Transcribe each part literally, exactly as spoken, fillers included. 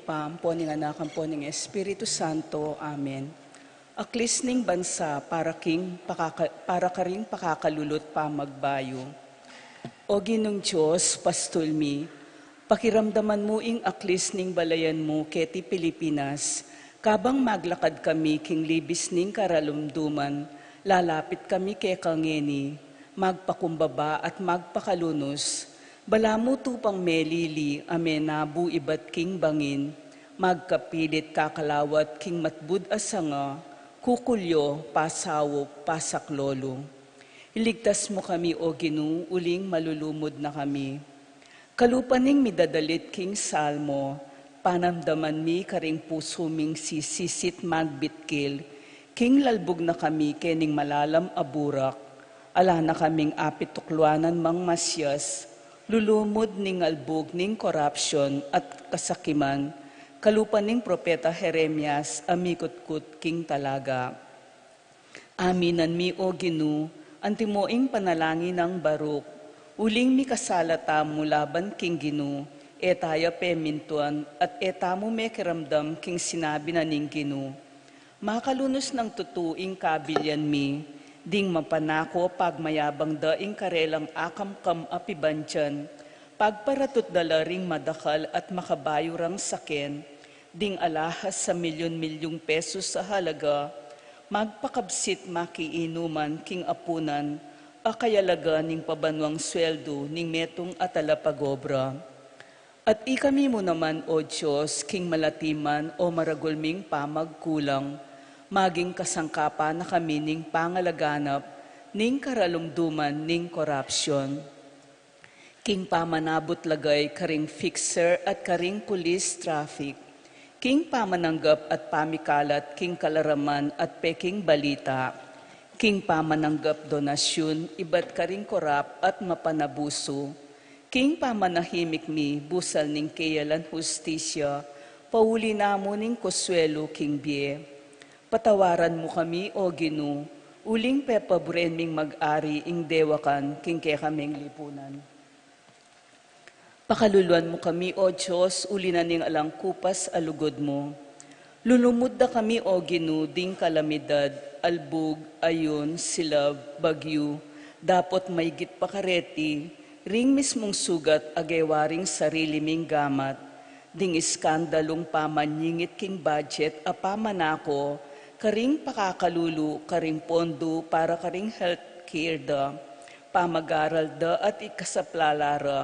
Ampo ning Anak, ampo ning Espiritu Santo. Amen. Aklis ning bansa para king pakaka-, para karing pakakalulu't pamagbayu. O Ginung Dios, pastul mi, pakiramdaman mu ing aklis ning balayan mu keti Pilipinas, kabang maglakad kami king libis ning karalumduman, lalapit kami keka ngeni, magpakumbaba at magpakalunus, balamu tupang melili a menabu ibat king bangin, magkapilit kakalawat king matbud a sanga, kukulyo, pasaup, pasaklolo. Iligtas mu kami, O Ginu, uling malulumud na kami. Kalupa ning midadalit king Salmo, panamdaman mi karing pusu ming sisisit magbitkil, king lalbug na kami kening malalam a burak, ala na kaming apitukluanan mang masyas, lulumud ning albug ning korapsyon at kasakiman, kalupa ning propeta Jeremias a mikutkut king talaga. Aminan mi, O Ginu, antimo ing panalangin nang Baruk, uling mikasala tamu laban king Ginu, e taya pemintuan at e tamu mekiramdam king sinabi na ning Ginu. Makalunus nang tutu ing kabilyan mi, ding mapanako pagmayabang da ing karelang akamkam a pibandian, pagparatut da la ring madakal at makabayu rang saken, ding alahas a milyun-milyung pesos a halaga, magpakabsit makiinuman king apunan a kayalaga ning pabanuang sweldu ning metung a talapagobra. At ikami mu naman, O Dios, king malatiman o maragul ming pamagkulang, maging kasangkapan na kami ning pangalaganap ning karalumduman ning korapsyon. King pamanabut lagay karing fixer at karing pulis traffic, king pamananggap at pamikalat king kalaraman at peking balita, king pamananggap donasyun ibat karing korap at mapanabusu, king pamanahimik mi busal ning keyalan hustisya, pauli na mu ning kuswelu king bie. Patawaran mu kami, O Ginu, uling pepaburen ming mag-ari ing dewakan king kekaming lipunan. Pakaluluan mu kami, O Dios, uli na ning alang kupas a lugud mu. Lulumud da kami, O Ginu, ding kalamidad, albug, ayun, silab, bagyu, dapot maygit pa kareti, ring mismung sugat a gewa ring sarili ming gamat, ding iskandalung pamanyingit king budget a pamanako karing pakakalulu karing pondu para karing health care da, pamagaral da at ikasaplala ra.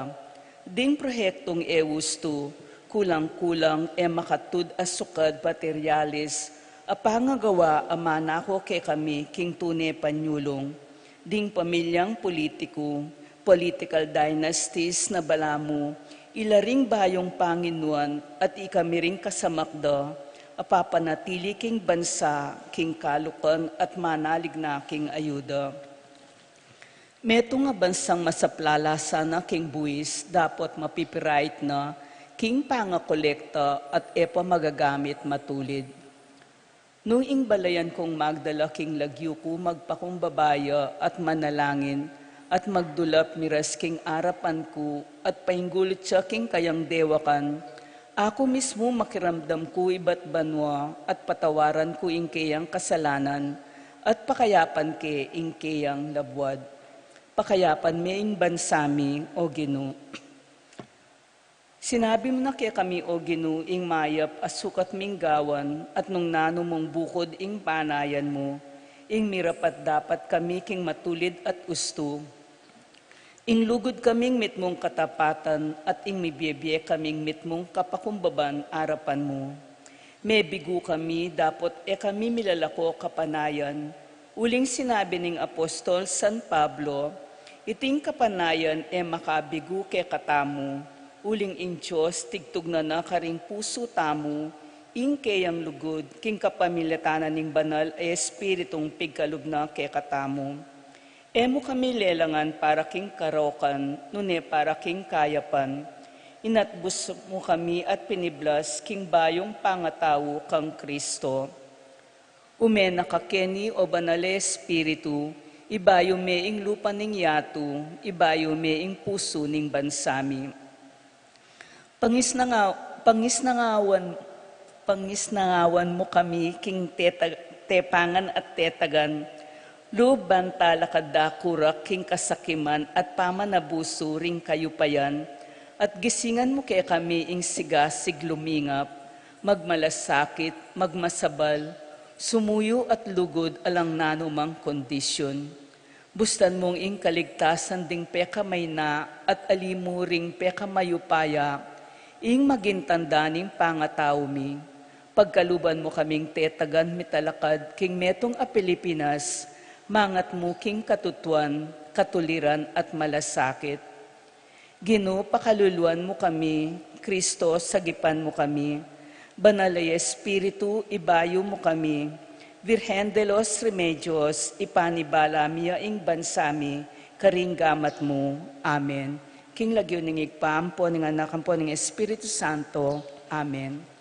Ding proyektung e ustu, kulang-kulang e makatud a sukad pateryalis a pangagawa a manako kekami king tune panyulung. Ding pamilyang pulitiku, political dynasties na balamu, ila ring bayung panginuan at ikami ring kasamak da, a papanatili king bansa, king kalukan at manalig na king ayuda. Metung a bansang masaplala sana king buis, dapot mapipirait na king pangakolekta at e pa magagamit matulid. Nung ing balayan kung magdala king lagyu ku, magpakumbaba ya at manalangin, at magdulap miras king arapan ku, at painggulut ya king kayang dewakan, aku mismu makiramdam ku ibat banua, at patawaran ku ing keyang kasalanan, at pakayapan ke ing keyang labuad. Pakayapan me ing bansa mi, O Ginu. Sinabi mu na kekami, O Ginu, ing mayap a sukat ming gawan, at nung nanu mung bukud ing panayan mu, ing mirapat-dapat kami king matulid at ustu. Ing lugud kaming mitmung katapatan, at ing mibiebie kaming mitmung kapakumbaban arapan mu. Mebigu kami, dapot e kami milalako kapanayan, uling sinabi ning apostol San Pablo, iting kapanayan e makabigu kekatamu, uling ing Dios tigtugnan na karing pusu tamu ing keyang lugud, king kapamilatan na ning Banal a Espiritung pigkalub na kekatamu. E mu kami lelangan para king karokan, nune para king kayapan. Inatbus mu kami at piniblas king bayung pangatau kang Kristo. Ume na ka keni, o Banal a Espiritu, ibayu me ing lupa ning yatu, ibayu me ing pusu ning bansa mi. Pangisnangaw-, Pangisnangawan, pangisnangawan mu kami king teta-, tepangan at tetagan, lub ban talakad da kurak king kasakiman at pamanabusu ring kayupayan, at gisingan mu kekami ing sigasig lumingap, magmalasakit, magmasabal, sumuyu at lugud alang nanumang kondisyon. Bustan mung ing kaligtasan ding pekamayna at ali mu ring pekamayupaya, ing maging tanda ning pangatau mi. Pagkaluban mu kaming tetagan mitalakad king metung a Pilipinas, mangat mu king katutuan, katuliran at malasakit. Ginu, pakaluluan mu kami. Kristo, sagipan mu kami. Banal a Espiritu, ibayu mu kami. Virgen de los Remedios, ipanibala mi ya ing bansa mi karing gamat mu. Amen. King lagyu ning Ibpa, ampo ning Anak, ampo ning Espiritu Santo. Amen.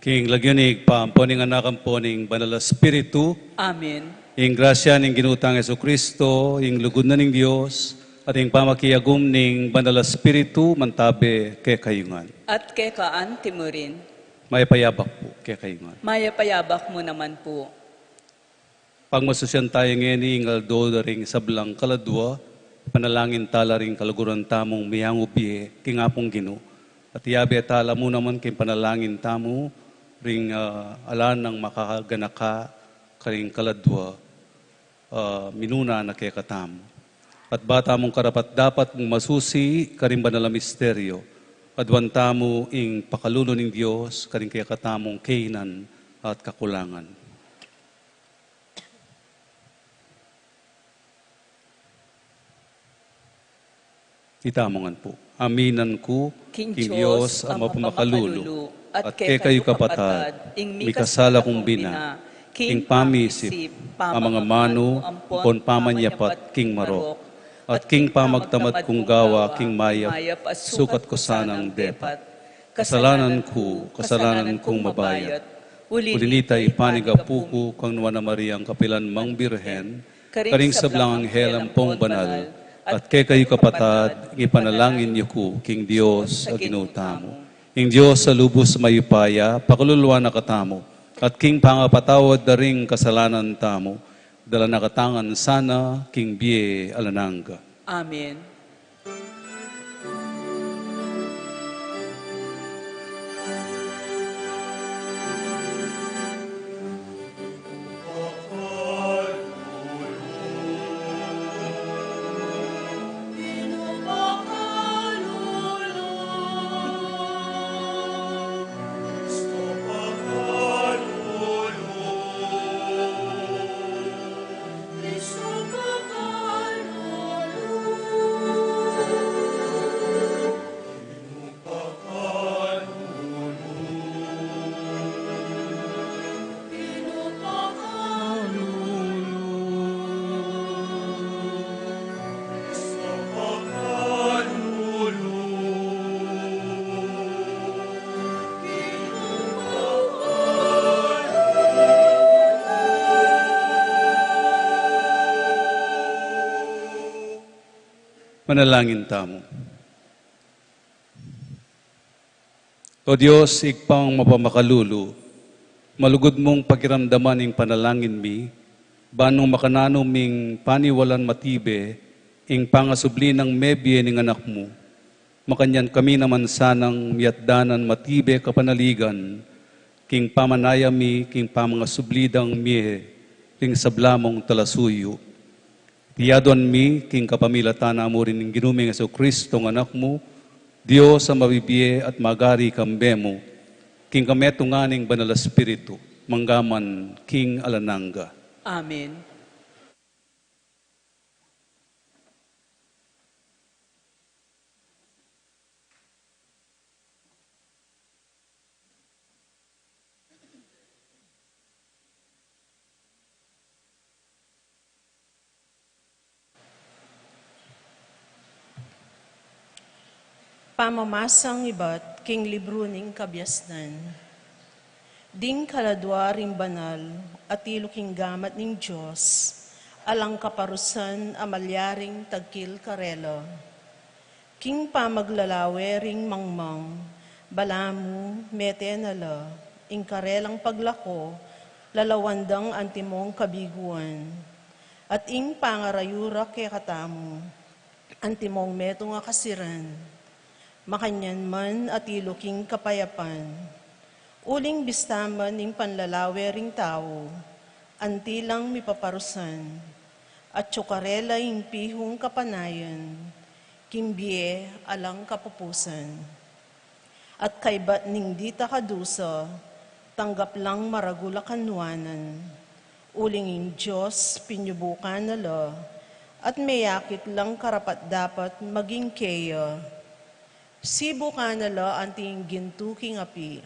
King lagyu ning Ibpa, ampo ning Anak, ampo ning Banal a Espiritu. Amen. Ing grasya ning Ginu tang Jesucristo, ing lugud na ning Dios, at ing pamakiagum ning Banal a Espiritu, mantabe kekayu ngan. At keka anti mu rin. Mayap a yabak pu kekayu ngan. Mayap a yabak mu naman pu. Pagmasusian tamu ngeni ing aldo da ring sablang kaladua, panalangin tala ring kaluguran tamung miyangu bie king Apung Ginu. At iyabe tala mu naman king panalangin tamu ring, ah, ala nang makaganaka karing kaladua, ah, minuna na kekatamu. At ba tamung karapat-dapat masusi karing banal a misteryo, aduan tamu ing pakalulu ning Dios karing kekatamung kainan at kakulangan. Itamu ngan pu. Aminan ku king Dios a mapamakalulu, at kekayu kapatad, ing mikasala kung bina, king pamisip, pamangamanu, ampon pamanyapat king marok, at king pamagtamad kung gawa king mayap, sukat ku sanang depat. Kasalanan ku, kasalanan kung mabayat. Uli nita, ipanyawad ku kang Nuan a Mariang kapilan mang Birhen, karing sablang anghel ampong banal, at kekayu kapatad, ing ipanalangin yu ku king Dios a Ginu tamu. Ing Dios a lubus mayupaya, pakaluluan na katamu, at king pangapatawad da ring kasalanan tamu, dala na katamu ngan sana king bie alang angga. Amen. Manalangin tamu. O Dios, Ibpang mapamakalulu, malugud mung pakiramdaman ing panalangin mi, ban nung makananu ming paniwalan matibe ing pangasubli nang mebie ning Anak mu, makanyan kami naman sanang miatdanan matibe kapanaligan, king pamanaya mi king pamangasubli dang mie ring sabla mung talasuyu. Iti aduan mi king kapamilatan na mu rin ning Ginu ming Jesucristo, ing Anak mu, Dios a mabibie at magari kambe mu, king kametungan ning Banal a Espiritu, mangga man king alang angga. Amen. Pamamasang ibat king libru ning Kabiasnan. Ding kaladua ring banal, atilu king gamat ning Dios, alang kaparusan a malyaring tagkil karela. King pamaglalawe ring mangmang, balamu mete na la ing karelang paglako, lalawan dang antimong kabiguan. At ing pangarayu ra kekatamu, antimong metung a kasiran. Makanyan man atilu king kapayapan. Uling bista man ing panlalawe ring tau, anti lang mipaparusan, atyu karela ing pihung kapanayan, king bie alang kapupusan. At kaybat ning ditak a dusa, tanggap lang maragul a kanuanan. Uling ing Dios pinyubukan na la, at meyakit lang karapat-dapat maging keya. Sibukan na la anti ing gintu king api,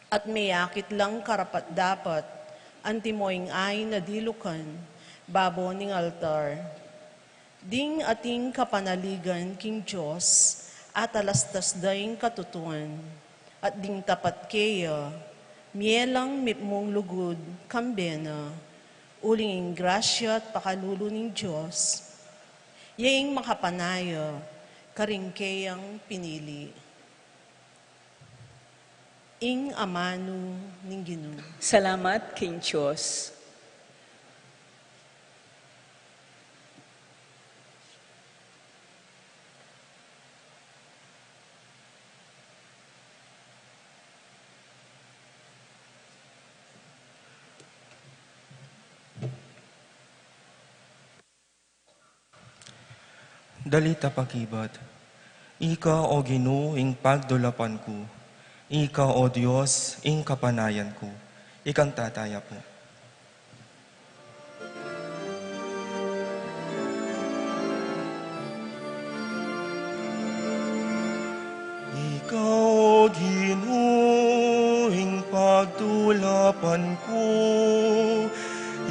at meyakit lang karapat-dapat antimo ing ain a dilukan babo ning altar. Ding ating kapanaligan king Dios, atalastas da ing katutuan, at ding tapat keya, Mie lang mitmung lugud kambe na, uling ing grasya at pakalulu ning Dios, ya ing makapanaya karing keyang pinili. Ing amanu ning Ginu. Salamat king Dios. Dalita pakibat. Ika, O Ginu, ing pagdulapan ku. Ika, O Dios, ing kapanayan ku. Ikanta taya pu. Ika, O Ginu, ing pagdulapan ku,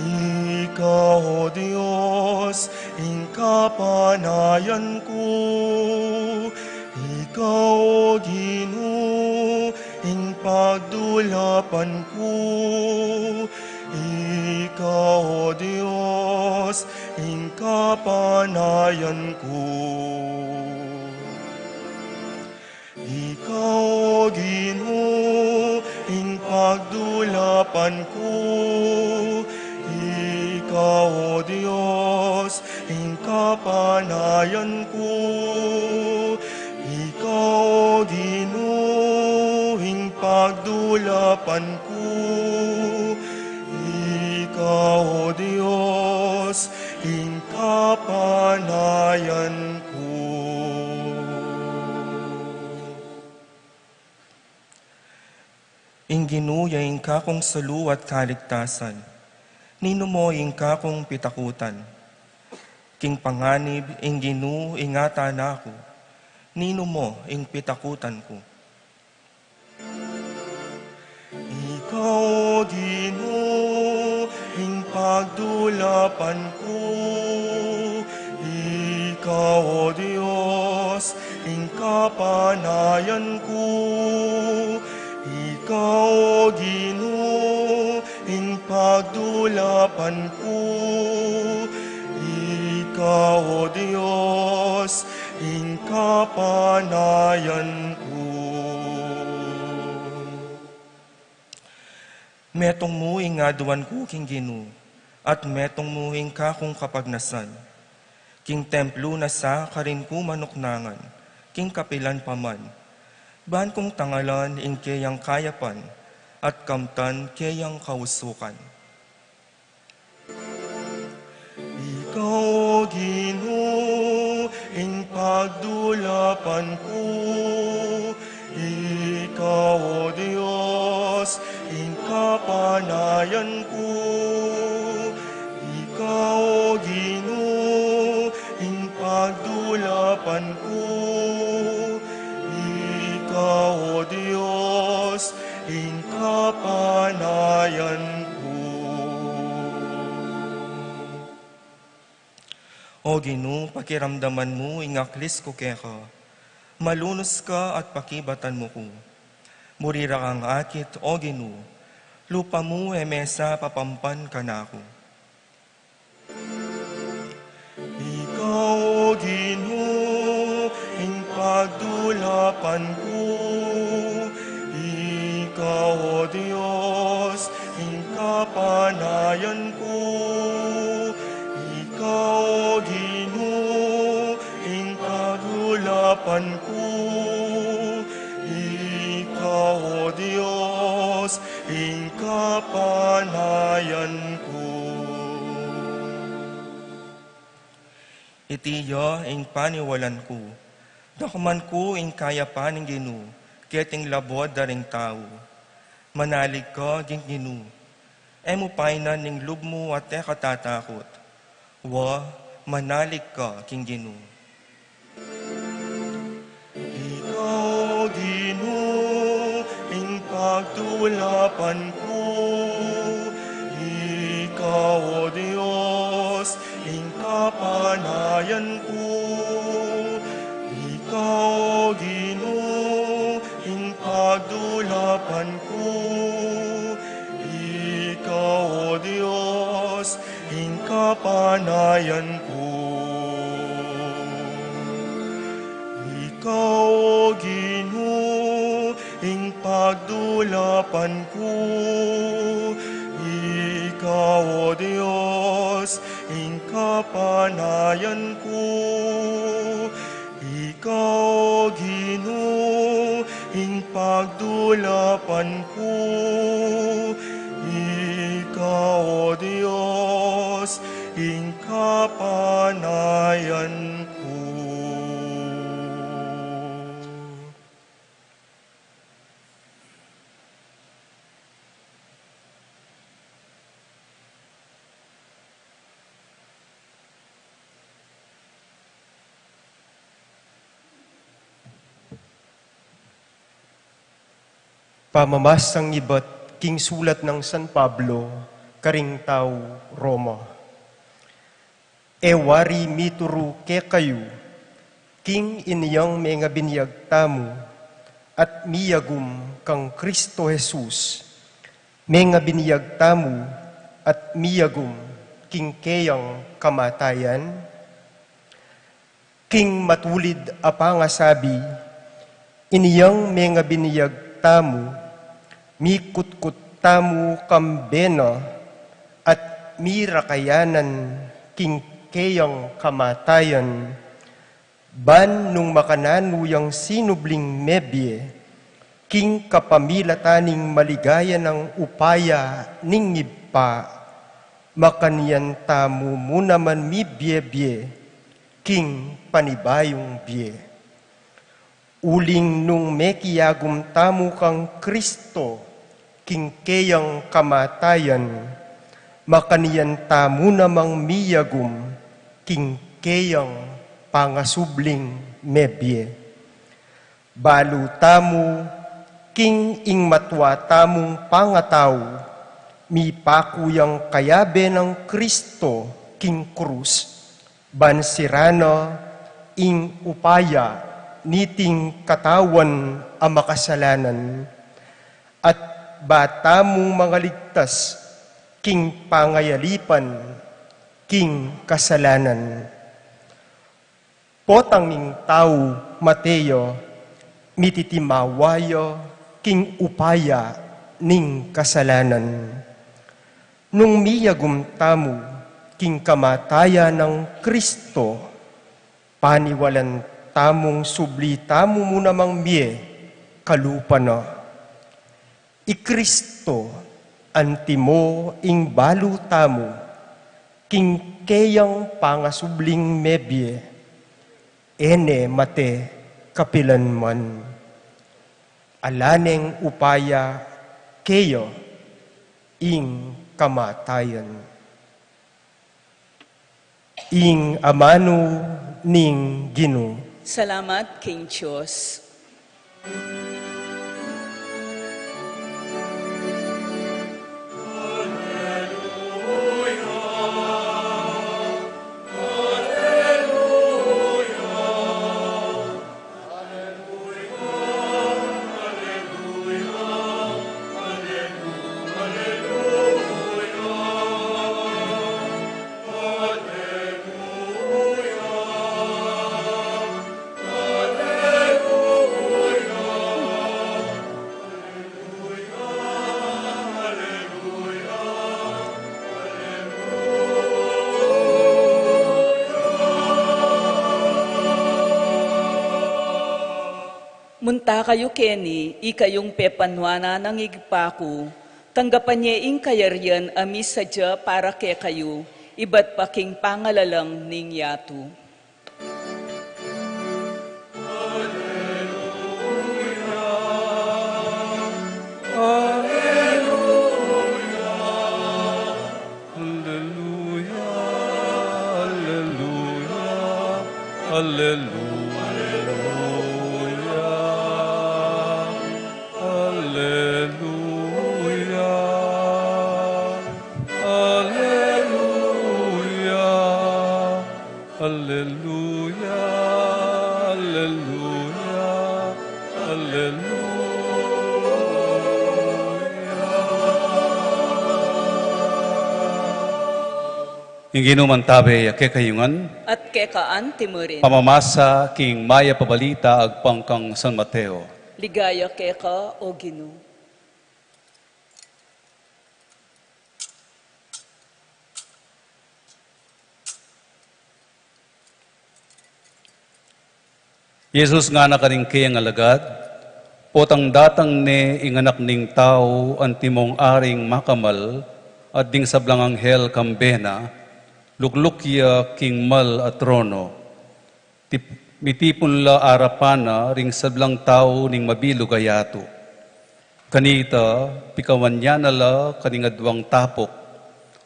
ika, O Dios, ing kapanayan ku, ika, O Ginu, ing pagdulapan ku, ika, O Dios, ing kapanayan ku. Ika, O Ginu, ing pagdulapan ku, ika, O Dios, ing kapanayan ku, ika, O Ginu, ing pagdulapan ku, ika, O Dios, ing kapanayan ku. Ing Ginu ya ing kakung salu at kaligtasan. Ninu mo ing kakung pitakutan? King panganib, ing Ginu ing atana ku. Ninu mo ing pitakutan ku? Ika, O Ginu, ing pagdulapan ku, ika, O Dios, ing kapanayan ku, ika, O Ginu, ing pagdulapan ku, ika, O Dios, ing kapanayan ku. Metung mu ing aduan ku king Ginu, at metung mu ing kakung kapagnasan. King templu na sa karin ku manuknangan, king kapilan pa man. Ban kung tangalan ing keyang kayapan, at kamtan keyang kausukan. Ika, O Ginu, ing pagdulapan ku, ika, O Dios, ing kapanayan ku, ika, O Ginu, ing pagdulapan ku, ika, O Dios, ing kapanayan ku. O Ginu, pakiramdaman mu ing aklis ku keka, malunus ka at pakibatan mu ku. Muri ra kang akit, O Ginu, lupa mu e mesa papampan kanaku. Ika, O Ginu, ing pagdulapan ku, ika, O Dios, ing kapanayan ku, ika, O Ginu, ing pagdulapan ku, ika, O Dios, ing kapanayan ku. Iti ya ing paniwalan ku, dakman ku ing kayapan ning Ginu, keting labud da ring tau. Manalig ka king Ginu, e mu painan ing lub mu at e ka tatakut. Wa, manalig ka king Ginu. Ika, O Ginu, ing pagdulapan ku, ika, O Dios, ing kapanayan ku, ika, O Ginu, ing pagdulapan ku, yan ku. Ika, O Ginu, ing pagdulapan ku, ika, O Dios, ing kapanayan ku. Ika, O Ginu, ing pagdulapan ku, ika, O Dios, ing kapanayan ku. Pamamasang ibat king sulat nang San Pablo karing tau Roma. E wari mituru kekayu, king inyang mengabinyag tamu at miyagum kang Kristo Jesus, mengabinyag tamu at miyagum king keyang kamatayan? King matulid a pangasabi, inyang mengabinyag tamu, mikutkut tamu kambe na at mirakayanan king keyang kamatayan, ban nung makananu yang sinubling mebie, king kapamilatan ning maligaya nang upaya ning Ibpa, makanyan tamu mu naman mibie-bie king panibayung bie. Uling nung mekiagum tamu kang Kristo king keyang kamatayan, makanyan tamu namang miyagum king keyang pangasubling mebie. Balu tamu king ing matua tamung pangatau, mipaku yang kayabe nang Kristo king krus, ban sira na ing upaya niting katawan a makasalanan, at ba tamung mangaligtas king pangayalipan king kasalanan. Potang ing tau mate ya, mititimawa ya king upaya ning kasalanan. Nung miyagum tamu king kamatayan nang Kristo, paniwalan tamung subli tamu mu namang mie kalupa na. I Kristo, antimo ing balu tamu king keyang pangasubling mebie, e ne mate kapilan man. Ala neng upaya keya ing kamatayan. Ing amanu ning Ginu. Salamat king Dios. Munta kayu keni, ikayung pepanuanan nang Ibpa ku, tanggapan ye ing kayarian a misadya para kekayu, ibat pa king pangalalang ning yatu. Alleluia, alleluia, alleluia, alleluia, alleluia. Alleluia, alleluia, alleluia. Ing Ginu mantabe ya kekayu ngan. At keka anti mu rin. Pamamasa king Mayap a Balita agpang kang San Mateo. Ligaya keka, O Ginu. Jesus ngana karing kayang alagad, "Potang datang ne ing Anak ning Tau antimong aring makamal, at ding sablang anghel kambe na, lukluk ya king mal a trono. Tip-, mitipun la arapan na ring sablang tau ning mabilug a yatu. Kanita, pikawan ya na la karing aduang tapuk,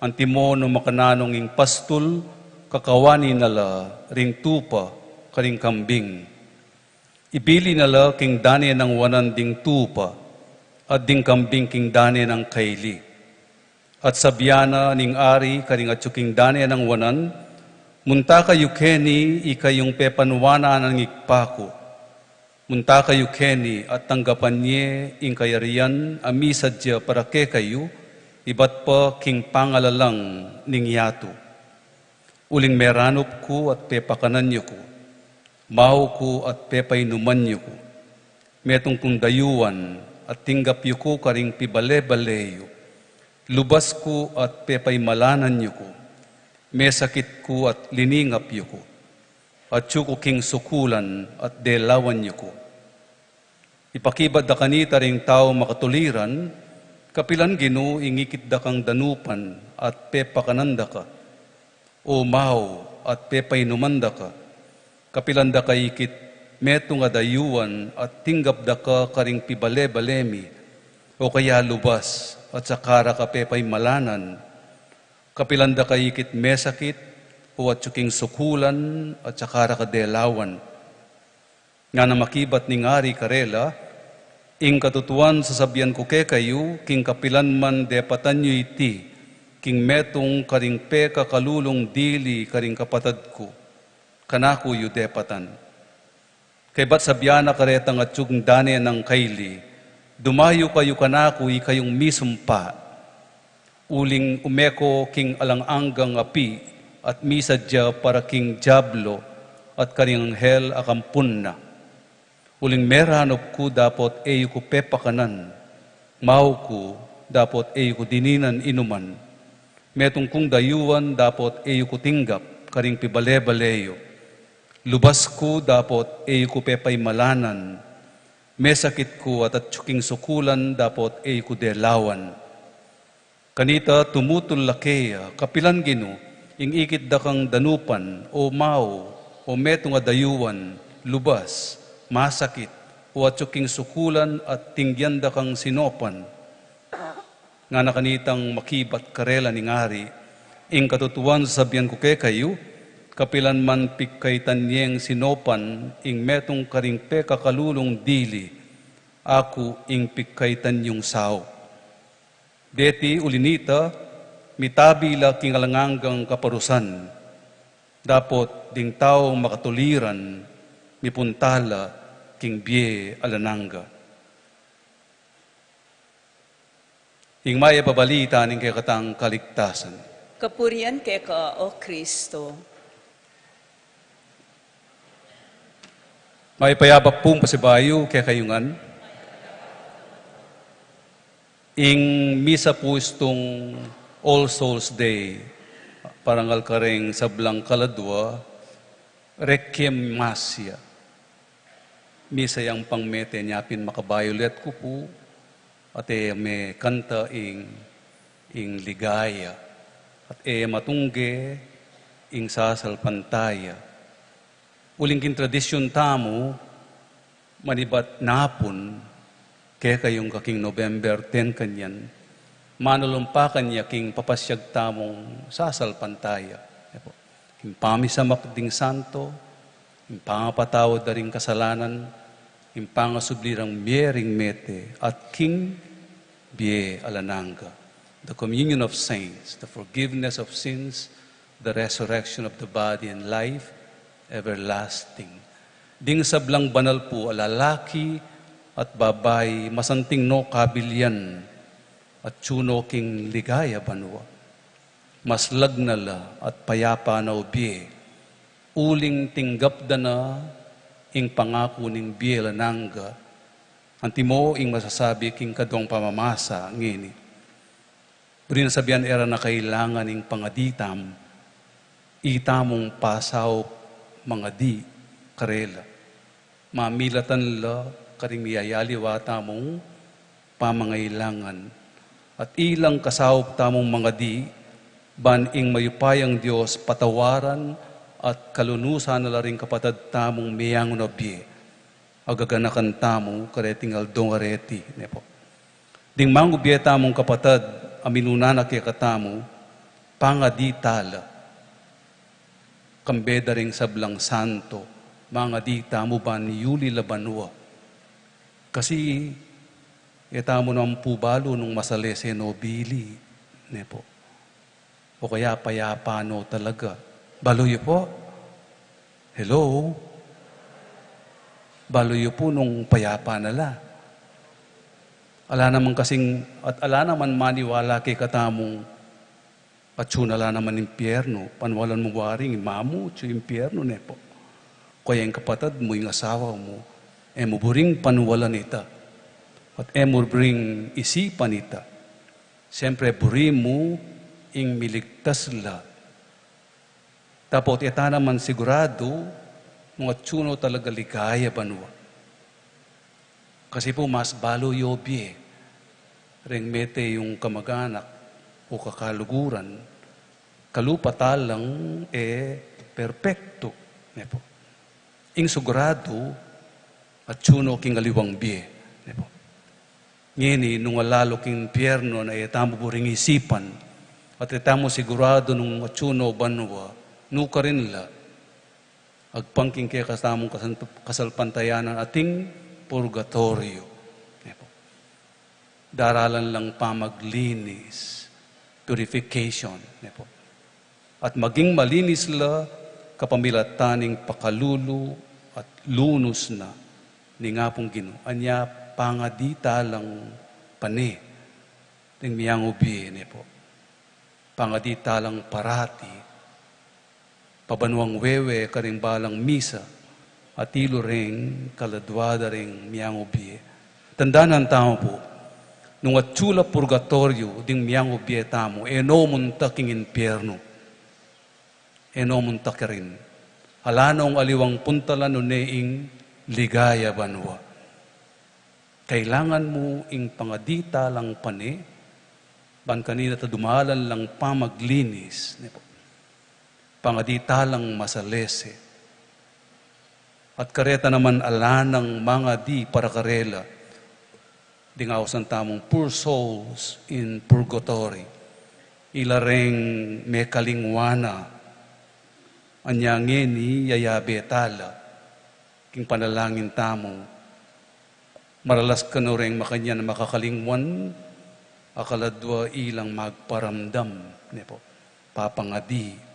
antimo nung makananung ing pastul, kakawanan na la ring tupa karing kambing. Ibili na la king dane nang wanan ding tupa, at ding kambing king dane nang kaili." At sabian na ning ari karing atyu king dane nang wanan, "Munta kayu keni, ikayung pepanwanan ning Ibpa ku. Munta kayu keni at tanggapan ye ing kayarian a misadya para kekayu, ibat pa king pangalalang ning yatu. Uling meranup ku at pepakanan yu ku, mau ku at pepainuman yu ku. Metung kung dayuan at tinggap yu ku karing pibale-bale yu. Lubas ku at pepaimalanan yu ku. Mesakit ku at liningap yu ku. Atyu ku king sukulan at delawan yu ku." Ipakibat da kanita ring tau makatuliran, "Kapilan, Ginu, ing ikit da kang danupan at pepakanan da ka? O mau at pepainuman da ka? Kapilan da ka ikit metung a dayuan at tinggap da ka karing pibale-bale mi? O kaya lubas at saka ra ka pepaimalanan? Kapilan da ka ikit mesakit o atyu king sukulan at saka ra ka delawan?" Ngana makibat ning ari karela, "Ing katutuan sasabian ku kekayu, king kapilan man depatan yu iti, king metung karing pekakalulung dili karing kapatad ku, kanaku yu depatan." Kaybat sabian na karetang atyu king dane nang kaili, "Dumayu kayu kanaku, ikayung misumpa. Uling ume ko king alang anggang api, at misadya para king diablo at karing anghel a kampun na. Uling meranup ku dapot e yu ku pepakanan, mau ku dapot e yu ku dininan inuman. Metung kung dayuan dapot e yu ku tinggap karing pibale-bale yu. Lubas ku dapot e yu ku pepaimalanan. Mesakit ku at atyu king sukulan dapot e yu ku delawan." Kanita tumutul la keya, "Kapilan, Ginu, ing ikit da kang danupan, o mau, o metung a dayuan, lubas, masakit, o atyu king sukulan at tinggian da kang sinopan?" Ngana kanitang makibat karela ning ari, "Ing katutuan sasabian ku kekayu, kapilan man pigkaitan yeng sinopan ing metung karing pekakalulung dili, aku ing pigkaitan yung saup." Deti uli nita, mitabi la king alang anggang kaparusan, dapot ding taung makatuliran mipunta la king bie alang angga. Ing mayap a balita ning kekatang kaligtasan. Kapurian keka, O Kristo. Mayap a yabak pung pasibayu kekayu ngan. Ing misa pu istung All Souls Day, parangal kareng sablang kaladua, Requiem Mass ya. Misa yang pang mete nya pin makabayulet ku pu, at e me kanta ing, ing ligaya, at e matungge ing sasalpantaya. Uling king tradisyun tamu, manibat napun, kekayung kaking November ten kanyan, manulung pa kanya king papasyag tamung sasalpantaya. King pamisamak ding santo, king pangapatawad da ring kasalanan, king pangasubli rang mie ring mete, at king bie alang angga. The communion of saints, the forgiveness of sins, the resurrection of the body and life everlasting. Ding sablang banal pu a lalaki at babai, masanting no kabilyan, atyu no king ligaya banua. Maslag na la at payapa na o bie, uling tinggap da na ing pangaku ning bie alang angga. Antimo ing masasabi king kaduang pamamasa ngeni. Buri nang sabian, e ra na kailangan ing pangadi tamu, itamung pasaup mangadi karela. Mamilatan la karing miyayaliwa tamung pamangailangan. At ilang kasaup tamung mangadi, ban ing mayupayang Dios patawaran at kalunusan na la ring kapatad tamung meyangu na bie a gaganakan tamu kareting aldong areti, ne po. Ding mangubie tamung kapatad a minuna na kekatamu, pangadi tala. Kambe da ring sablang santo, mangadi tamu ban yuli la banua. Kasi, e tamu naman pu balu nung masalese no bili, ne po. O kaya payapa no talaga. Balu yu po? Hello? Balu yu po nung payapa na la. Ala naman kasing, at ala naman maniwala kekatamung atsu na la naman impiernu, panwalan mu waring imamu, atsu impiernu, ne po. Kaya ing kapatad mu, ing asawa mu, e mu buring panwalan ita. At e mu buring isipan ita. Siyempre, buri mu ing miligtas la. Dapot e ta naman siguradu nung atsu no talaga ligaya banua. Kasi pu mas balu yu bie reng mete yung kamaganak o kakaluguran, kalupa talang e perpektu, ne po. Ing siguradu, atsu no king aliwang bie, ne po. Ngeni, nung alalu king impiernu na e tamu buring isipan, at e tamu siguradu nung atsu no banua, nukarin la, agpang king kekatamung kasan-, kasalpantayanan ating purgatoryo. Ne po. Daralan lang pamaglinis, purification, ne po. At maging malinis la kapamilatan ning pakalulu at lunus na ning Apung Ginu. Anya pangadi talang pane ning miyangu bie, ne po. Pangadi talang parati pabanuang wewe karing balang misa, atilu reng kaladua da reng miyangu bie. Tandanan tamu pu, nung atsu la purgatoryo ding miyangu bie tamu, e no munta king impiernu. E no munta karin. Ala nong aliwang puntalan nune ing ligaya banua. Kailangan mu ing pangadi talang pane, ban kanita dumalan lang pamaglinis, ne po. Pangadi talang masalese. At kareta naman ala nang mangadi para karela, ding ausan tamung poor souls in purgatory. Ila reng mekalingwan na. Anya ngeni yayabe tala king panalangin tamu. Maralas kanu reng makanyan makakalingwan, a kaladua ilang magparamdam, ne po. Papangadi.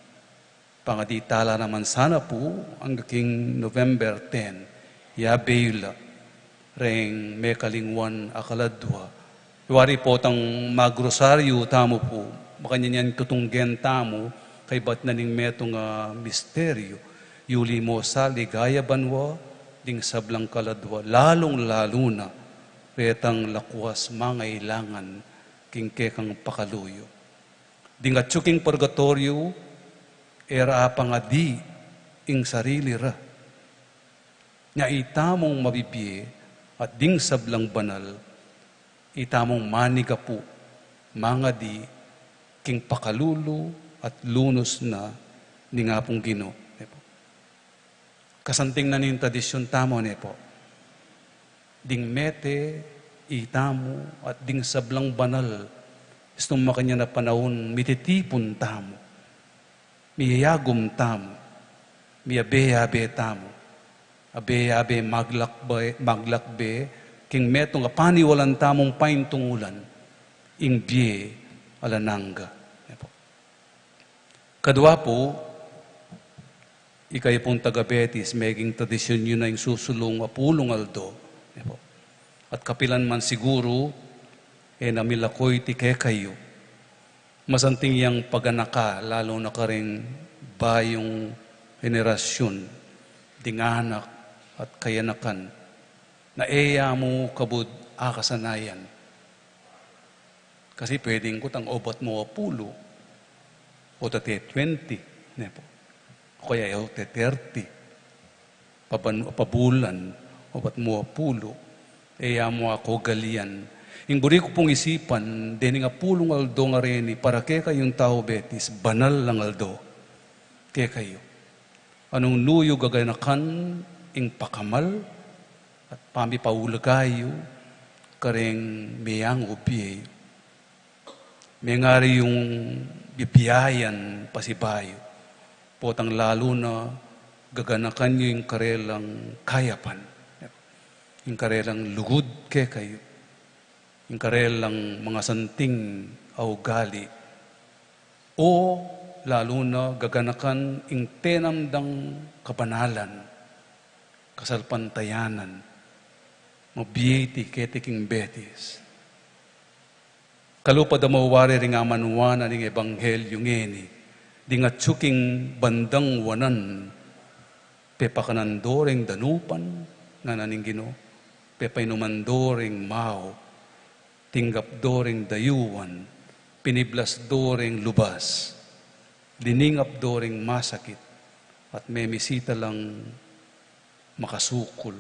Pangadi tala naman sana pu, angga king November ten, yabe yu la reng mekalingwan a kaladua. Wari potang magrosaryu tamu pu, makanyan yan tutunggen tamu, kaybat na ning metung a misteryu, yu limos a ligaya banua, ding sablang kaladua, lalung-lalu na, retang lakwas mangailangan, king kekang pakaluyu. Ding atsu king purgatoryo, e ra apangadi ing sarili ra. Nya itamung mabibie at ding sablang banal, itamung manigapu, mangadi, king pakalulu at lunus na ning Apung Ginu. Kasanting na ning tradisyun tamu, ne po. Ding mete, itamu, at ding sablang banal, istung makanyan a panaun, mititipun tamu, miyayagum tamu, miyabe-yabe tamu, abe-yabe maglakbe, maglakbe, king metung a paniwalan tamung paintungulan, ing bie alang angga. Ne po. Kadua pu, ikayu pung taga-Betis, meging tradisyun yu na ing susulung a pulung aldo. Ne po. At kapilan man siguru, e na milaku iti kekayu. Masanting yang paganaka, lalu na karing bayung henerasyun, ding anak at kayanakan, na e ya mu kabud akasanayan. Kasi pwedeng kutang obat mu a pulu, o tate twenty, ne po. O kaya tate thirty. Paban-, pabulan, obat mu a pulu. E ya mu a kaugalian. Ing buri ku pung isipan, dening apulung aldo nga reni, para kekayung tau Betis, banal lang aldo kekayu. Anung nu yu gaganakan ing pakamal at pamipaulaga yu kareng meyangu bie yu. Mengari yung bibiayan pasibayu, potang lalu na gaganakan yu ing karelang kayapan, ing karelang lugud kekayu, ing karelang mangasanting a ugali, o lalu na gaganakan ing tenam dang kabanalan, kasalpantayanan, mabie iti keti king Betis. Kalupa da mawari ring amanuan na ning ebanghelyu ngeni, ding atyu king bandang wanan, pepakanan do ring danupan, ngana ning Ginu, pepainuman do ring mau, tinggap do ring dayuan, piniblas do ring lubas, liningap do ring masakit, at memisita lang makasukul.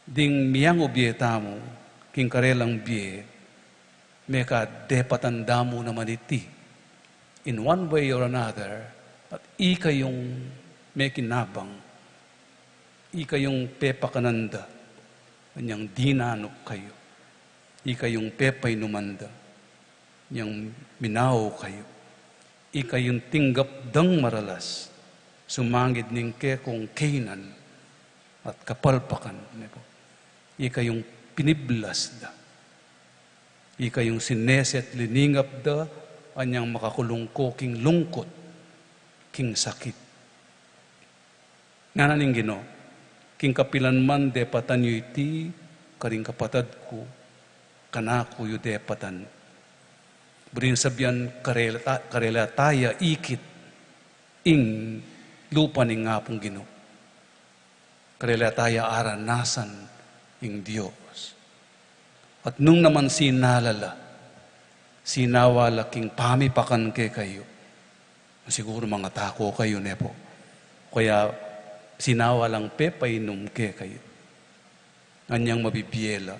Ding meyangu bie tamu, king karelang bie, mekadepatan da mu naman iti. In one way or another, at ikayung mekinabang, ikayung pepakanan da, anyang dinanup kayu, ikayung pepainuman da, anyang minau kayu, ikayung tinggap dang maralas, sumangid ning kekong keynan at kapalpakan, ne po. Ikayung piniblas da, ikayung sineset liningap da, anyang makakulung ko king lungkut, king sakit. Ngana ning Ginu, king kapilan man depatan yu iti karing kapatad ku, kanaku yu depatan. Buri nang sabian karela ta-, karela taya ikit ing lupa ning Apung Ginu. Karela taya aranasan ing Dios. At nung naman sinala la, sinawa la king pamipakan kekayu. Siguru mangatako kayu, ne po. Kaya sinawa lang pepainum kekayu. Anyang mabibie la,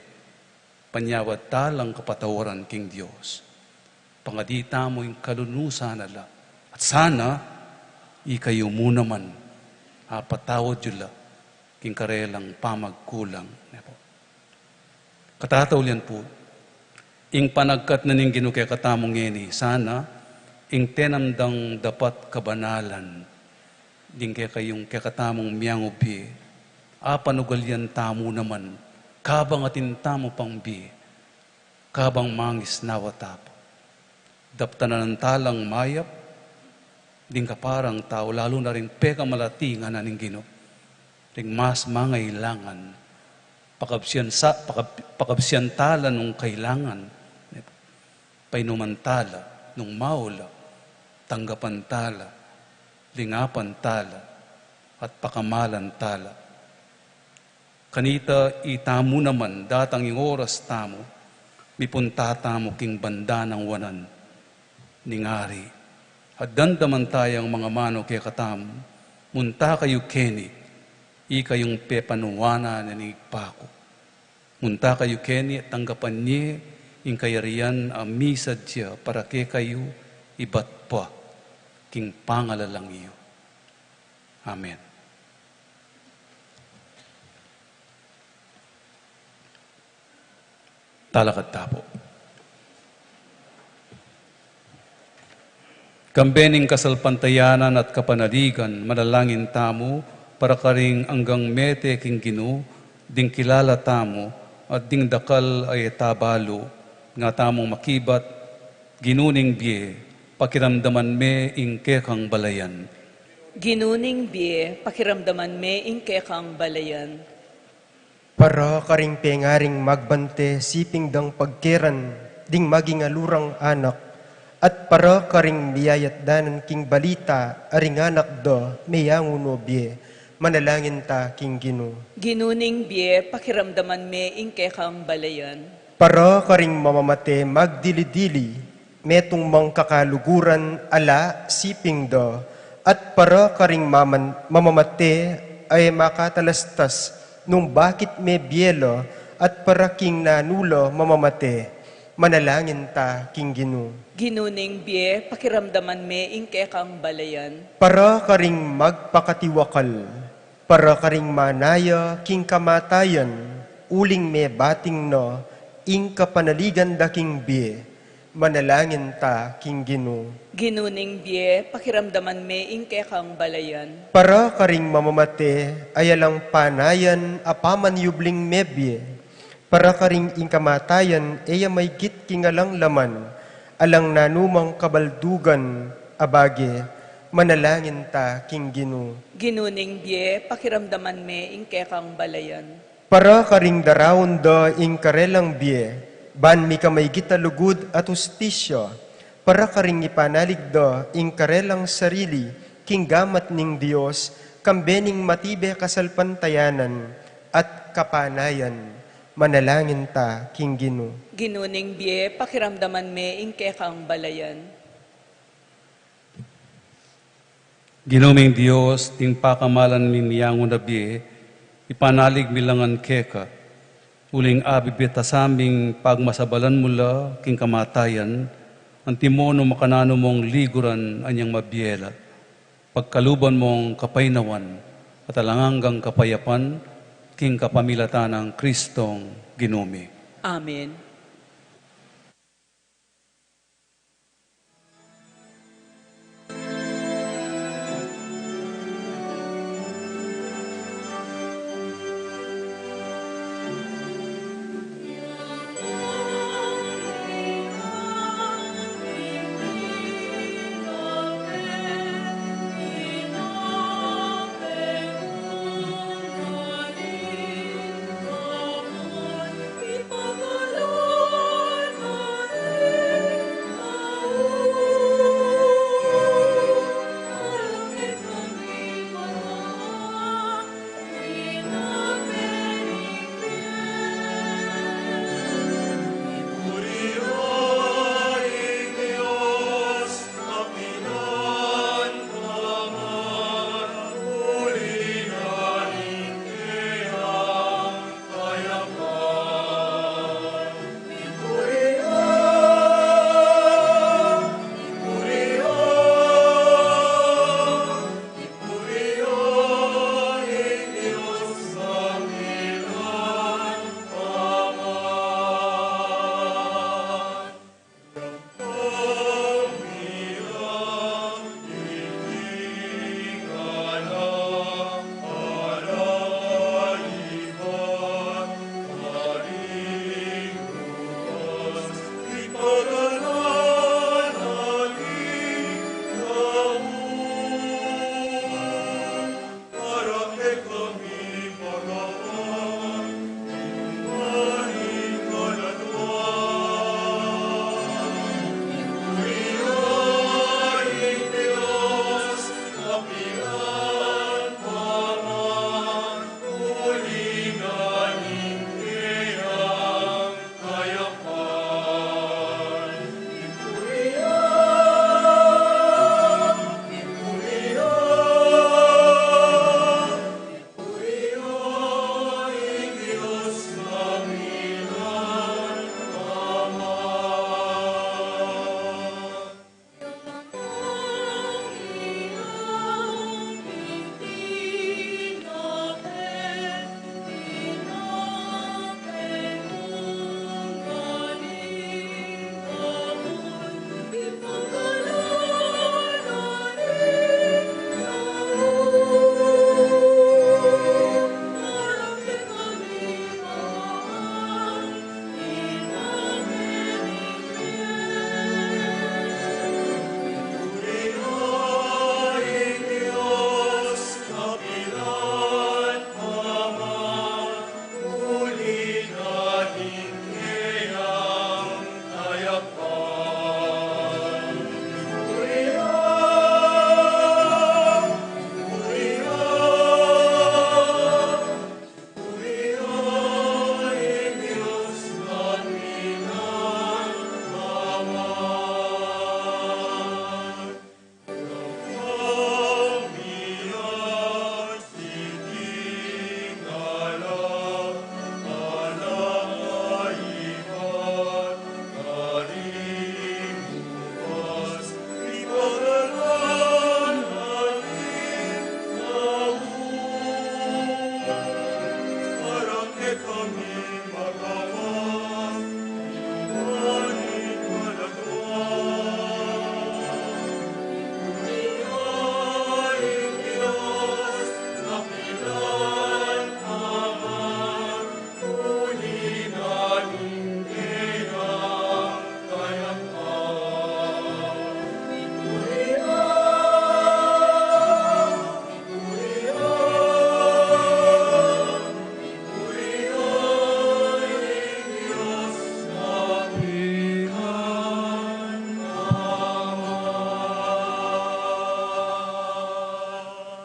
panyawad ta lang kapatawaran king Dios. Pangadi tamu ing kalunusan na la. At sana, ikayu mu naman, apatawad yu la, king karelang pamagkulang, ne po. Katataulian pu, ing panagkat na ning Ginu kekatamu ngeni, sana, ing tenam dang dapat kabanalan, ding kekayung kekatamung meyangu bie, apanugalian tamu naman, kabang atin tamu pang bie, kabang mangisnawa ta pa. Daptan na lang talang mayap, ding kaparang tau, lalu na ring pekamalati ngana ning Ginu, ring mas mangailangan, pakabsian sa-, pakab-, pakabsian ta la nung kailangan, painuman ta la nung mau la, tanggapan ta la, lingapan ta la, at pakamalan ta la. Kanita itamu naman datang ing oras tamu, mipunta tamu king banda nang wanan ning Ari. At damdaman tayang mangamanu kekatamu, munta kayu keni, ikayung pepanuanan ning Ibpa ku. Munta kayu keni at tanggapan ye ing kayarian a misadya para kekayu ibat pa king pangalalang yu. Amen. Talakad ta pu. Kambe ning kasalpantayanan at kapanaligan, manalangin tamu para karing anggang mete king Ginu, ding kilala tamu, at ding dakal a e ta balu, nga tamung makibat, Ginu ning bie, pakiramdaman me ing kekang balayan. Ginu ning bie, pakiramdaman me ing kekang balayan. Para karing pengaring magbante, siping dang pagkeran ding maging alurang anak, At para karing miyayatdanan king balita a ring anak da, meyangu no bie, manalangin ta king Ginu. Ginu ning bie, pakiramdaman me ing kekang balayan. Para karing mamamate magdili-dili, metung mang kakaluguran ala siping da, at para karing maman-, mamamate ay makatalastas nung bakit mebie la, at para king nanu la mamamate, manalangin ta king Ginu. Ginu ning bie, pakiramdaman me ing kekang balayan. Para karing magpakatiwakal, para karing manaya king kamatayan, uling mebating na ing kapanaligan da king bie, manalangin ta king Ginu. Ginu ning bie, pakiramdaman me ing kekang balayan. Para karing mamamate ay alang panayan a pamanyubling mebie, para karing ing kamatayan e ya maygit king alang laman, alang nanumang kabaldugan a bage, manalangin ta king Ginu. Ginu ning bie, pakiramdaman me ing kekang balayan. Para karing daraun da ing karelang bie, ban mika maygit a lugud at hustisya, para karing ipanalig da ing karelang sarili king gamat ning Dios, kambe ning matibe kasalpantayanan at kapanayan, manalangin ta king Ginu. Ginu ning bie, pakiramdaman me ing kekang balayan. Ginu ming Dios, ing pakamalan mi miyangu na bie, ipanalig mi la ngan keka, uling abibe ta sa ming pagmasabalan mu la king kamatayan, antimo nung makananu mung liguran anyang mabie la. Pagkaluban mung kapaynawan at alang anggang kapayapan, king kapamilatan nang Kristong Ginu mi. Amen.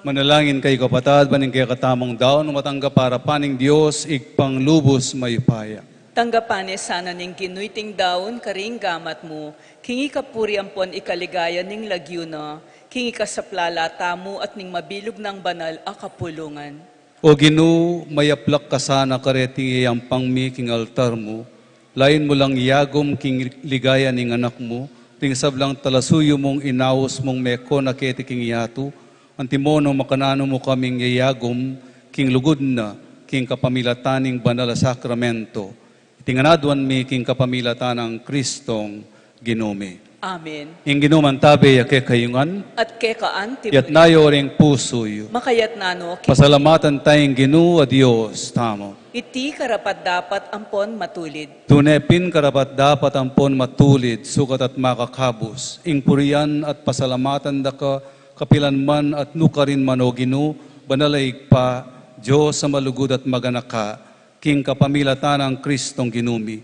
Manalangin kayu, kapatad, ban ing kekatamung daun matanggap arapan ning Dios, Ibpang lubus mayupaya. Tanggapan ne sana ning Ginu iting daun karing gamat mu, king ikapuri ampon ikaligaya ning lagyu na, king ikasaplala tamu at ning mabilug nang banal a kapulungan. O Ginu, mayaplak ka sana kareti yayampang mi king altar mu, lain mu lang yagum king ligaya ning Anak mu, ding sablang talasuyu mung inaus mung meko na keti king yatu, antimo nung makananu mu kaming yayagum king lugud na, king kapamilatan ning banal a sakramento. Iti ngan aduan mi king kapamilatan nang Kristong Ginu mi. Amen. Ing Ginu mantabe ya kekayu ngan. At keka anti mu. Yatna yu ring pusu yu. Makayatna no keka. Pasalamatan taya ing Ginu a Dios tamu. Iti karapat-dapat ampon matulid. Tune pin karapat-dapat ampon matulid, sukat at makakabus, ing purian at pasalamatan da ka kapilan man at nukarin man, o Ginu, banal a Ibpa, Dios a malugud at maganaka, king kapamilatan nang Kristong Ginu mi.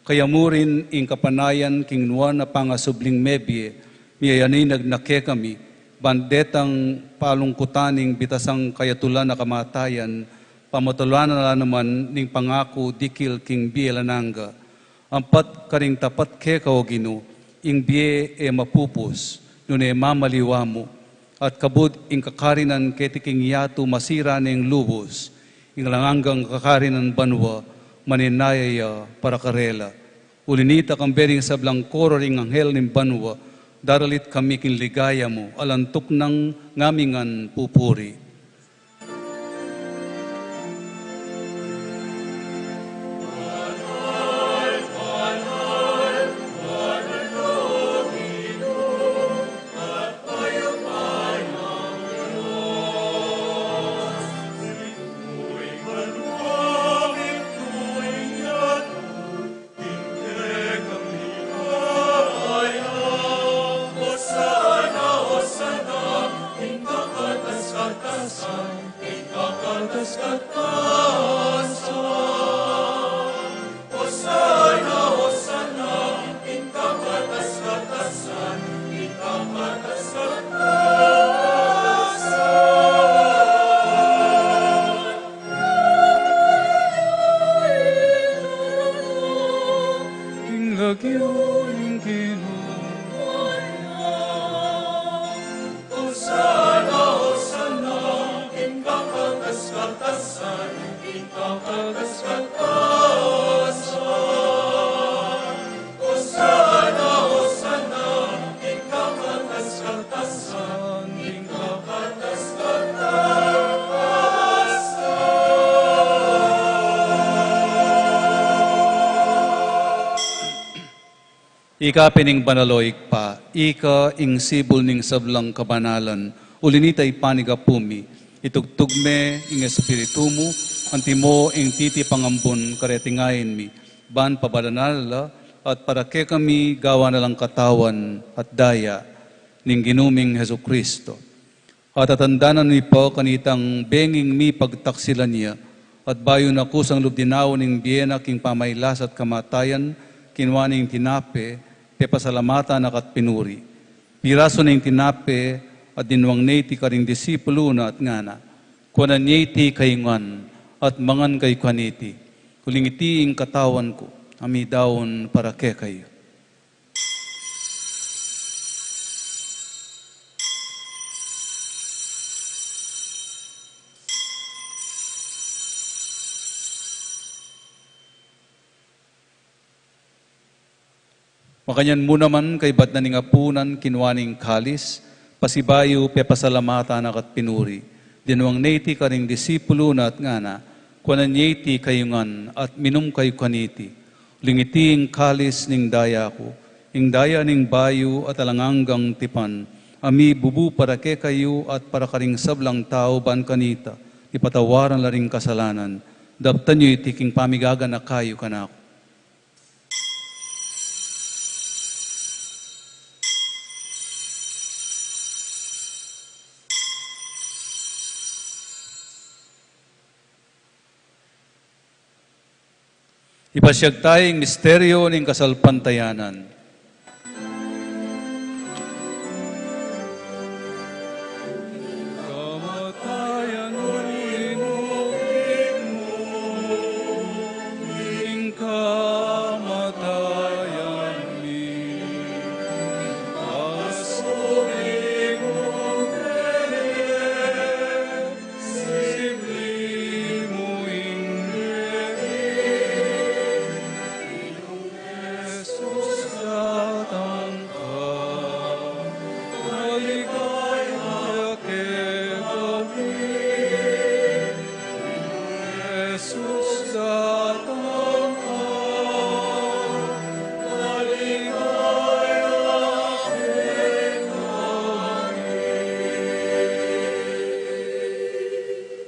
Kaya mu rin ing kapanayan king nuan a pangasubling mebie, miyayaninag na kekami, ban detang palungkutan ning bitasang kayatulan a kamatayan, pamatulan na la naman ning pangaku dikil king bie alang angga. Ampat karing tapat keka, o Ginu, ing bie e mapupus, nune mamaliwa mu, at kabud ing kakarinan keti king yatu masira neng lubus, ing alang anggang kakarinan banua, manenaya ya para karela. Uli nita, kambe ring sablang koro ring anghel ning banua, daralit kami king ligaya mu, alang tuknang ngamingan pupuri. King lagyu ning Ginu. Hosana, Hosana, king kakatas-katasan, king kakatas-katasan. Hosana, Hosana, king kakatas-katasan, king kakatas-katasan. Ika pin ing banal, o Ibpa, ika ing sibul ning sablang kabanalan, uli nita ipanyawad mu mi, itugtug me ing Espiritu mu, antimo ing titipang ambun kareti ngeni mi, ban pabanalnan la, at para kekami gawan na lang katawan at daya ning Ginu ming Jesucristo. At atandanan mi pa kanitang benging mipagtaksilan ya, at bayu na kusang lub dinaun ing bie na king pamailas at kamatayan, kinua ne ing tinape, pepasalamatan na ka't pinuri. Pirasu ne ing tinape, at dinwang ne iti karing disipulu na at ngana, Kuanan ye iti kayu ngan, at mangan kayu kaniti. Uling iti ing katawan ku, a midaun para kekayu. Makanyan mu naman kaybat na ning apunan, kinua ne ing kalis, pasibayu pepasalamatan na ka't pinuri. Dinwang ne iti karing disipulu na at ngana, Kuanan ye iti kayu ngan, at minum kayu kaniti. Uling iti ing kalis ning daya ku, ing daya ning bayu at alang anggang tipan, a mibubu para kekayu at para karing sablang tau ban kanita, ipatawaran la ring kasalanan. Daptan yu iti king pamigaganaka yu kanaku. Ipasiag taya ing misteryu ning kasalpantayanan.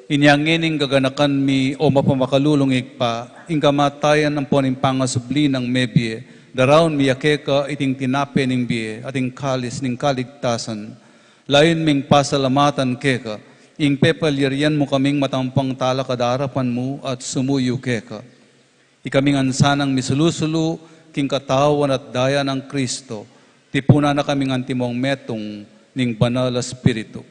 Inya ngening gaganakan mi, o mapamakalulung Ibpa, ing kamatayan ampon ing pangasubli nang mebie, daraun mi ya keka iting tinape ning bie, at ing kalis ning kaligtasan. Layun ming pasalamatan keka, ing pepalyarian mu kaming matampang talakad arapan mu at sumuyu keka. Ikami ngan sanang misulu-sulu king katawan at daya nang Kristo, tipunan na kaming antimong metung ning Banal a Espiritu.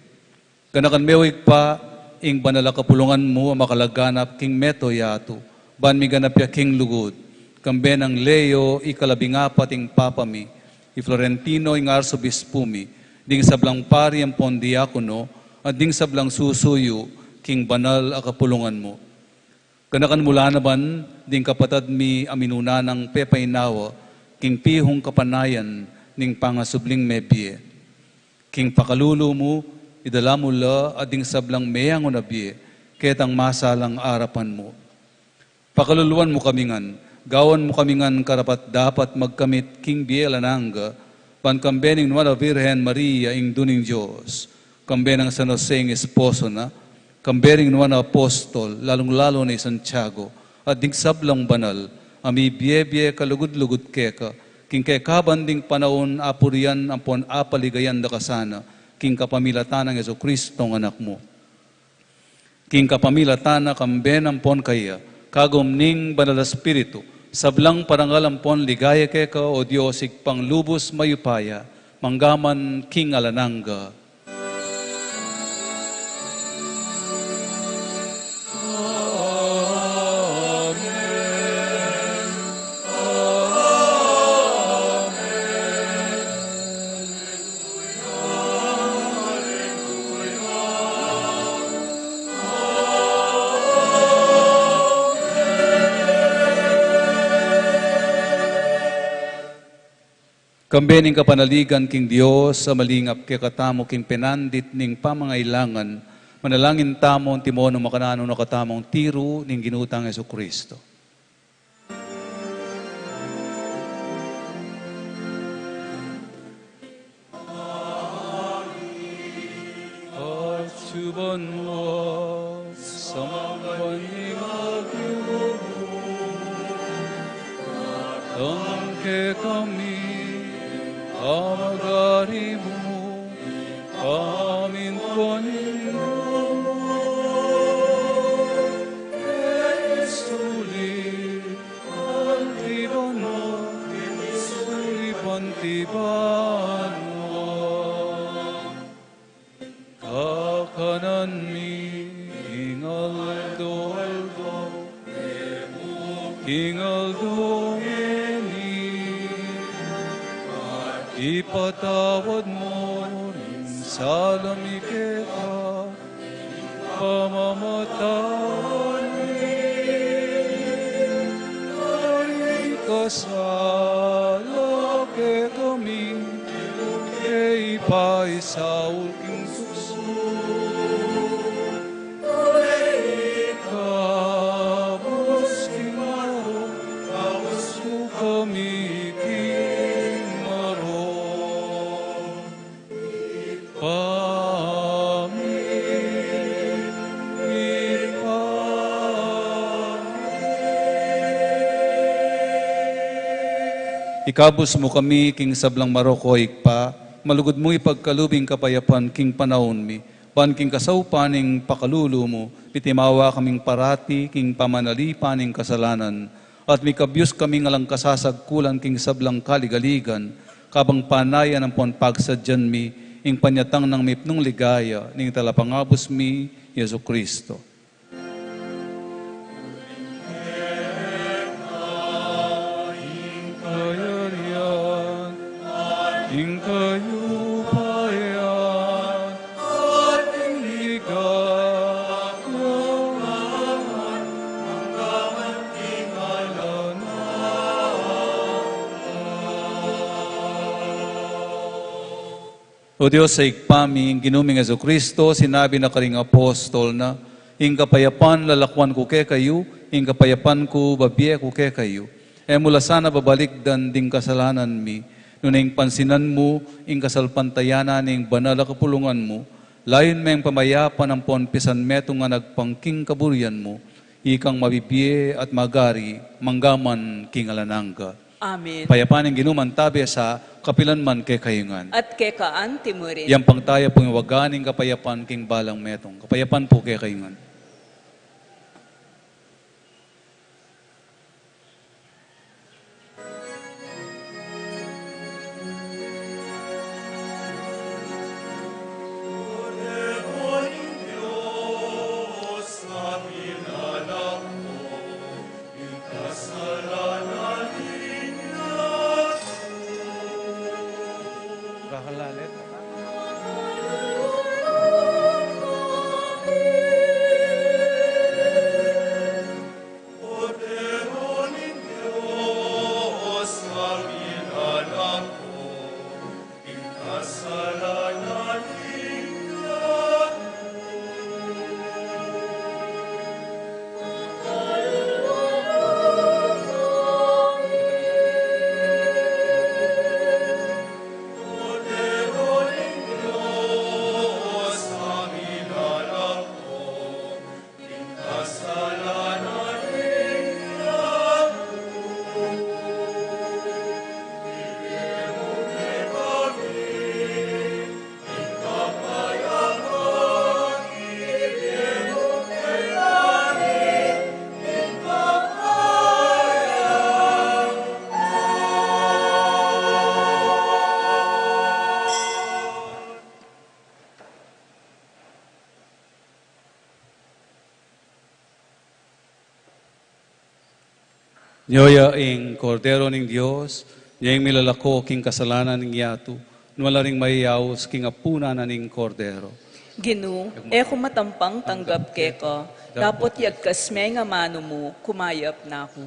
Ganakan me, o Ibpa, ing banal a kapulungan mu a makalaganap king mabilug a yatu, ban miganap ya king lugud, kambe nang Leo ikalabing apat ing Papa mi, i Florentino ing Arsobispu mi, ding sablang pari ampon diakono, at ding sablang susuyu king banal a kapulungan mu. Ganakan mu la naman ding kapatad mi a minuna nang pepainawa king pihung kapanayan ning pangasubling mebie. King pakalulu mu, idala mu la at ding sablang meangu na bie ketang masalang arapan mu. Pakaluluan mu kami ngan, gawan mu kami ngan karapat-dapat magkamit king bie alang angga, ban kambe ning Nuan a Virgen Maria, Indu ning Dios, kambe nang San Jose ing esposo na, kambe ring nuan a apostol, lalung-lalu na i Santiago, at ding sablang banal a mibie-bie kalugud-lugud keka, king kekaban ding panaun apurian ampon apaligayan da ka sana, king kapamilatan nang Jesucristo a Anak mu. King kapamilatan na, kambe na ampon kaya, kagum ning Banal a Espiritu, sablang parangal ampon ligaya keka, o Dios, Ibpang lubus mayupaya, mangga man king alang angga. Kambe ning kapanaligan king Dios a malingap kekatamu king penandit ning pamangailangan, manalangin tamu antimo nung makananu na katamung tiru ning Ginu tang Jesucristo. At suban mo sa manganyang agyu, at ang kekami, pamagari mu, pamintuan mu, e suli, pantiban mu, e suli, pantiban mu. Kakanan mi king aldo-aldo, king aldo ngeni, ipatawad mu ring sala mi keka, pamamatawad mi ring mikasala kekami, e mu ke paisaul king tuksu, nune ikabus kami king marok, ikabus mu kami king marok. Ibpa mi, Ibpa mi. Ikabus mu kami king sablang marok, o Ibpa, malugud mung ipagkalub ing kapayapan king panaun mi, ban king kasaupan ning pakalulu mu, mitimawa kaming parati king pamanalipan ning kasalanan, at mikabyus kaming alang kasasagkulan king sablang kaligaligan, kabang panayan ampon pagsadyan mi ing panyatang nang mipnung ligaya ning Talapangabus mi, Jesucristo. Ing kayarian, ing kayupayan, at ing ligaya, O Dios a Ibpa mi, ing Ginu ming Jesucristo, sinabi na karing apostol na, "Ing kapayapan lalakuan ku kekayu, ing kapayapan ku babie ku kekayu." E mu la sana babalikdan ding kasalanan mi, nune ing pansinan mu ing kasalpantayanan ning banal a kapulungan mu, Layun meng pamayapan ampon pisan metung a nagpang king kaburian mu, ikang mabibie at magari mangga man king alang angga. Amen. Kapayapan ning Ginu mantabe sa kapilan man kekayu ngan. At keka anti mu rin. Yang pangtaya pung iwaga ning kapayapan king balang metung. Kapayapan pu kekayu ngan. Nyo ya ing Kordero ning Dios, nyo ing milalako king kasalanan ning yatu, nuan la ring mayayaus king apunan na ning Kordero. Ginu, e ku matampang tanggap keka, dapot yagkas me ing amanu mu, kumayap na ku.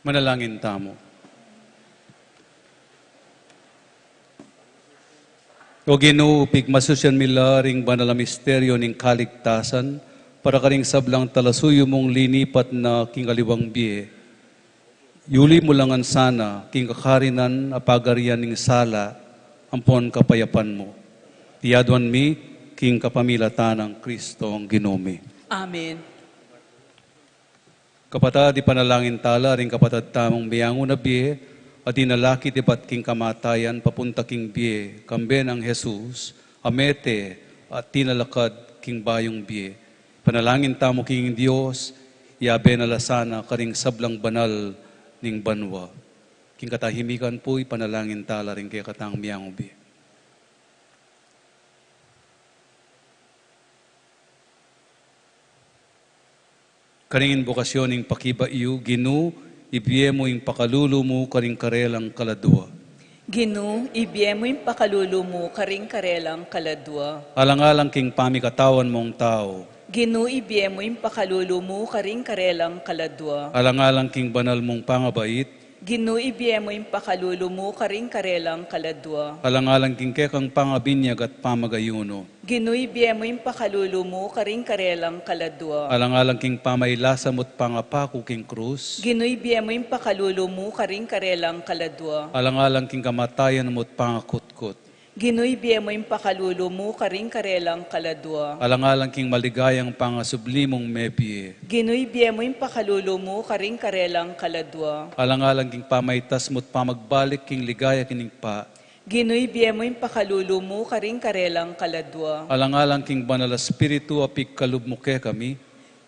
Manalangin tamu. O Ginu, pigmasusyan mi la ring banal a misteryo ning kaligtasan, para karing sablang talasuyu mung linipat na king aliwang bie. Yuli mu la ngan sana king kakarinan a pagarian ning sala ampon kapayapan mu. Iti aduan mi king kapamilatan nang Kristong Ginu mi. Amen. Kapatad, ipanalangin tala ring kapatad tamung meangu na bie, a dinala kit ibat king kamatayan papunta king bie, kambe nang Jesus, a mete at tinalakad king bayung bie. Ipanalangin tamu king Dios, yabe na la sana karing sablang banal ning banua. King katahimikan pu, ipanalangin tala ring kekatang meangu bie. Karing inbokasyon ning pakiba yu, Ginu, ibie mu ing pakalulu mu karing karelang kaladua. Ginu, ibie mu ing pakalulu mu karing karelang kaladua. Alang-alang king pamikatawan mung tau. Ginu, ibie mu ing pakalulu mu karing karelang kaladua. Alang-alang king banal mung pangabait. Ginu, ibie mu ing pakalulu mu karing karelang kaladua. Alang-alang king kekang pangabinyag at pamagayunu. Ginu, ibie mu ing pakalulu mu karing karelang kaladua. Alang-alang king pamailasa mu't pangapaku king krus. Ginu, ibie mu ing pakalulu mu karing karelang kaladua. Alang-alang king kamatayan mu't pangakutkut. Ginu, ibie mu ing pakalulu mu karing karelang kaladua. Alang-alang king maligayang pangasubli mung mebie. Ginu, ibie mu ing pakalulu mu karing karelang kaladua. Alang-alang king pamaitas mu't pamagbalik king ligaya king Ibpa. Ginu, ibie mu ing pakalulu mu karing karelang kaladua. Alang-alang king Banal a Espiritu a pigkalub mu kekami.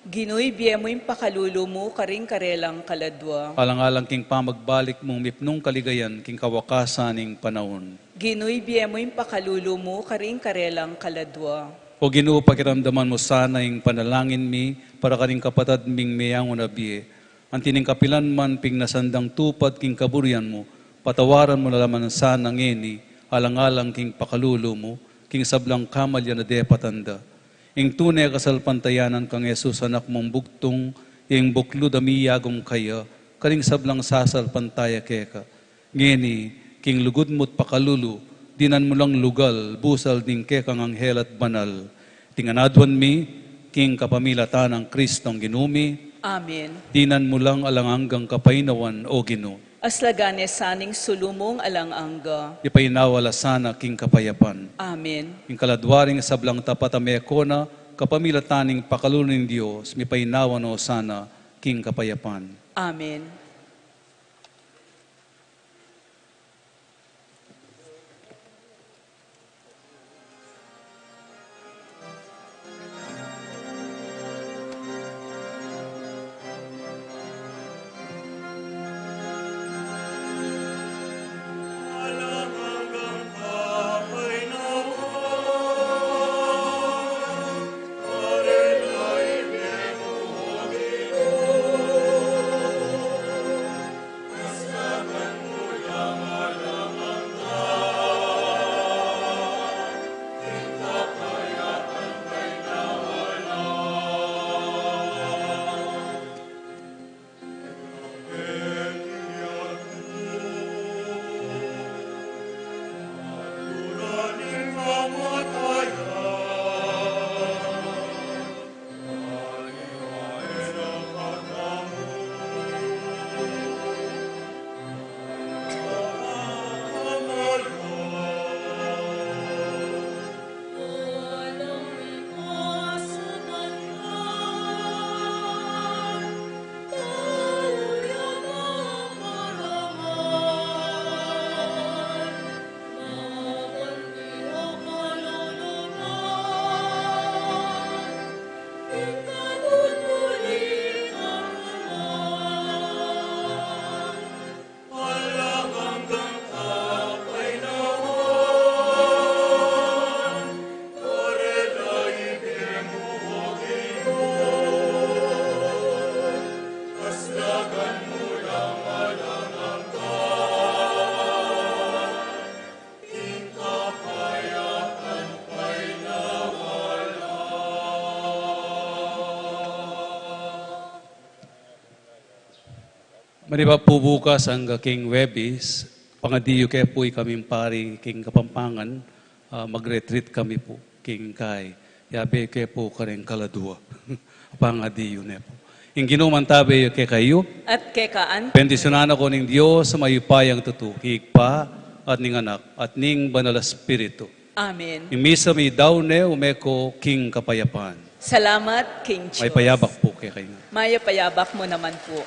Ginu, ibie mu ing pakalulu mu karing karelang kaladua. Alang-alang king pamagbalik mung mipnung kaligayan king kawakasan ning panaun. Ginu, ibie mu ing pakalulu mu karing karelang kaladua. O Ginu, pakiramdaman mu sana ing panalangin mi para karing kapatad ming meangu na bie. Anti ning kapilan man pignasan dang tupad king kaburian mu, patawaran mu na la man sana ngeni, alang-alang king pakalulu mu, king sablang kamalian a depatan da. Ing tune kasalpantayanan kang Jesus, Anak mung bugtung, ing buklud a miyagum kaya, karing sablang sasalpantaya keka. Ngeni, king lugud mu't pakalulu, dinan mu lang lugal, busal ding kekang anghel at banal. Iti ngan aduan mi, king kapamilatan nang Kristong Ginu mi. Amen. Dinan mu lang alang anggang kapaynawan, O Ginu. Aslagan ne sana ing sulu mung alang angga. Ipaynawa la sana king kapayapan. Amen. Ing kaladua ring sablang tapat a mekona, kapamilatan ning pakalulu ning Dios, mipaynawa no sana king kapayapan. Amen. Manibat pu bukas angga king Huwebes, pangadi yu ke pu ikaming pari king Kapampangan, ah, mag-retreat kami pu king kai. Yabe ke pu kareng kaladua. Pangadi yu ne pu. Ing Ginu mantabe yu kekayu. At keka anti. Bendisyunan na ko ning Dios a mayupayang tutu, king Ibpa, at ning Anak, at ning Banal a Espiritu. Amen. Ing misa mi daun ne, ume ko king kapayapan. Salamat king Dios. Mayap a abak pu kekayu. Mayap a abak mu naman pu.